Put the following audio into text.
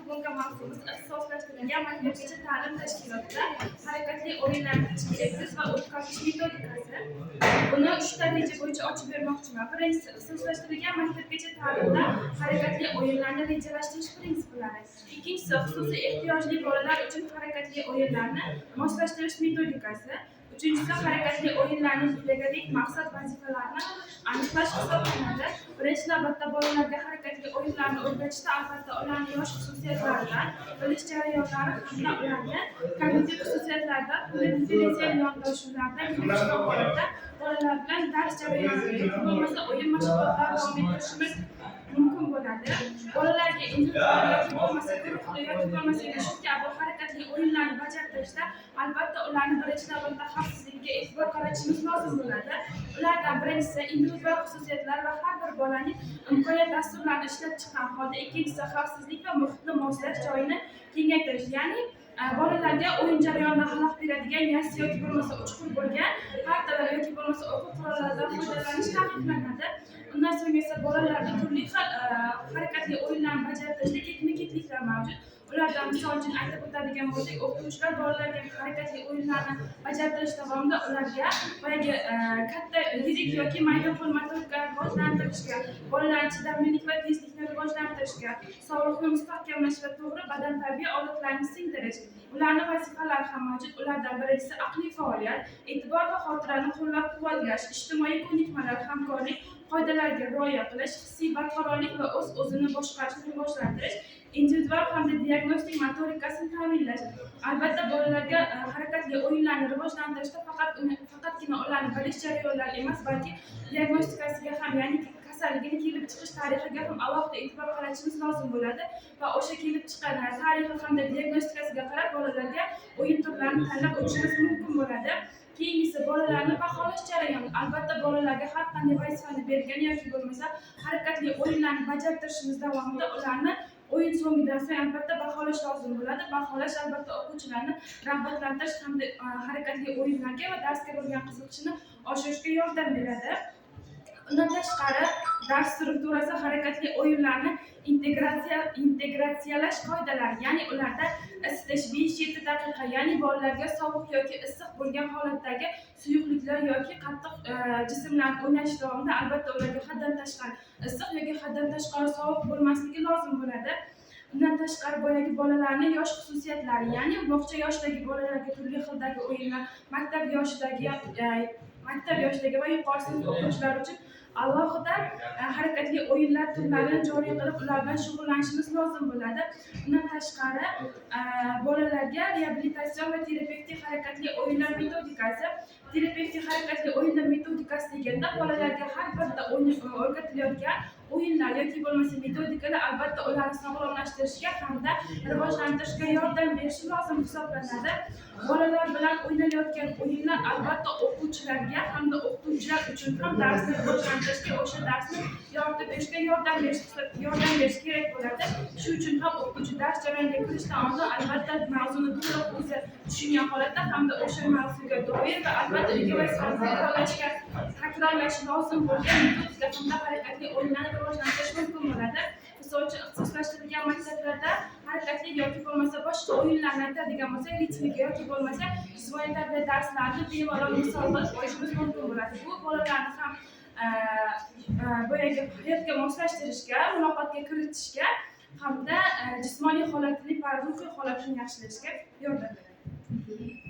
Bugungi mavzumiz ixtisoslashtirilgan maktabgacha ta'lim tashkilotida harakatli o'yinlarni tashkil etish va o'tkazish metodikasi. Buni uchta reja bo'yicha ochib bermoqchiman. Birinchisi, ixtisoslashtirilgan maktabgacha ta'limda harakatli o'yinlarni rejalashtirish prinsiplari. Ikkinchisi, xususiy ehtiyojli bolalar uchun harakatli o'yinlarni moslashtirish metodikasi. Uchinchisi, harakatli o'yinlarning pedagogik maqsad vazifalarini aniqlash hisoblanadi. Birinchi navbatda bolalarga harakatli o'yinlarni o'rgatishda albatta ularni yosh xususiyatlaridan, bilish jarayonlari hamda ularni kognitiv xususiyatlaridan hamda differensial yondashuvlardan kelib chiqqan holatda bolalar bilan dars jarayonini yoki bo'lmasa o'yin mashg'ulotlarini davom ettirishimiz mumkin bo'ladi. Bolalarga individual yoki bo'lmasa guruhli yoki bo'lmasa yana shu kabi harakatli o'yinlarni bajartirishda albatta ularni birinchi navbatda xavfsizligiga e'tibor qaratishimiz lozim bo'ladi. Ulardan birinchisi, individual xususiyatlar va har bir bolaning imkoniyat dasturlarini ishlab chiqqan holda, ikkinchisi, xavfsizlik va muhitni moslash joyini kengaytirish, ya'ni bolalarga o'yin jarayonida xalaqit beradigan yassi yoki bo'lmasa chuqur bo'lgan partalar yoki bo'lmasa o'quv qurollaridan foydalanish taqiqlanadi. Undan so'ng esa bolalarda turli xil harakatli o'yinlarni bajartirishda ketma ketliklar mavjud. Ulardan misol uchun aytib o'tadigan bo'lsak, o'qituvchilar bolalarga harakatli o'yinlarni bajartirish davomida ularga boyagi katta, yirik yoki mayda qo'l motorikani rivojlantirishga, bolalarni chidamlilik va tezlikni rivojlantirishga, sog'liqni mustahkamlash va to'g'ri badantarbiya odatlarini singdirish. Ularni vazifalari ham mavjud. Ulardan birinchisi, aqliy faoliyat, e'tibor va xotirani qo'llab quvvatlash, ijtimoiy ko'nikmalar, hamkorlik qoidalariga rioya qilish, hissiy barqarorlik va o'z o'zini boshqarishni rivojlantirish, individual hamda diagnostik motorikasini ta'minlash. Albatta bolalarga harakatli o'yinlarni rivojlantirishda faqatgina ularni bilish jarayonlari emas, balki diagnostikasiga ham, ya'ni kasalligini kelib chiqish tarixiga ham alohida e'tibor qaratishimiz lozim bo'ladi va o'sha kelib chiqqan tarixi hamda diagnostikasiga qarab bolalarga o'yin turlarini tanlab o'tishimiz mumkin bo'ladi. Keyingisi, bolalarni baholash jarayoni. Albatta bolalarga har qanday vazifani bergan yoki bo'lmasa harakatli o'yinlarni bajartirishimiz davomida ularni o'yin so'ngidan so'ng albatta baholash lozim bo'ladi. Baholash albatta o'quvchilarni rag'batlantirish hamda harakatli o'yinlarga va darsga bo'lgan qiziqishini oshirishga yordam beradi. Undan tashqari, dars strukturasi harakatli o'yinlarni integratsiyalash qoidalari, ya'ni ularda isitish 5-7 daqiqa, ya'ni bolalarga sovuq yoki issiq bo'lgan holatdagi suyuqliklar yoki qattiq jismlarni o'ynash davomida albatta ularga haddan tashqari issiq yoki haddan tashqari sovuq bo'lmasligi lozim bo'ladi. Undan tashqari, boyagi bolalarni yosh xususiyatlari, ya'ni bog'cha yoshidagi bolalarga turli xildagi o'yinlar, maktab yoshidagi va yuqori sinf o'quvchilari uchun alohida harakatli o'yinlar turlarini joriy qilib, ular bilan shug'ullanishimiz lozim bo'ladi. Undan tashqari, bolalarga reabilitatsion va terapevtik harakatli o'yinlar metodikasi. Terapevtik harakatli o'yinlar metodikasi deganda bolalarga har bitta o'yin o'rgatilayotgan o'yinlar yoki bo'lmasa metodikalar albatta ularni sog'lomlashtirishga hamda rivojlantirishga yordam berishi lozim hisoblanadi. Bolalar bilan o'ynalayotgan o'yinlar albatta o'quvchilarga hamda o'qituvchilar uchun ham darsni rivojlantirishga, o'sha darsni yoritib berishga yordam berishi kerak bo'ladi. Shu uchun ham o'qituvchi dars jarayoniga kirishdan oldin albatta mavzuni to'liq o'zi tushungan holatda hamda o'sha mavzuga doir va albatta uyga vazifani takrorlash lozim bo'lgan metodika hamda harakatli o'yinlarni rivojlantirish mumkin bo'ladi. Misol uchun, ixtisoslashtirilgan maktablarda harakatli yoki bo'lmasa boshqa o'yinlarni aytadigan bo'lsak, ritmika yoki bo'lmasa jismoniy tarbiya darslarini bemalol misol qilib olishimiz mumkin bo'ladi. Bu bolalarni ham boyagi hayotga moslashtirishga, muloqotga kiritishga hamda jismoniy holatini va ruhiy holatini yaxshilashga yordam beradi.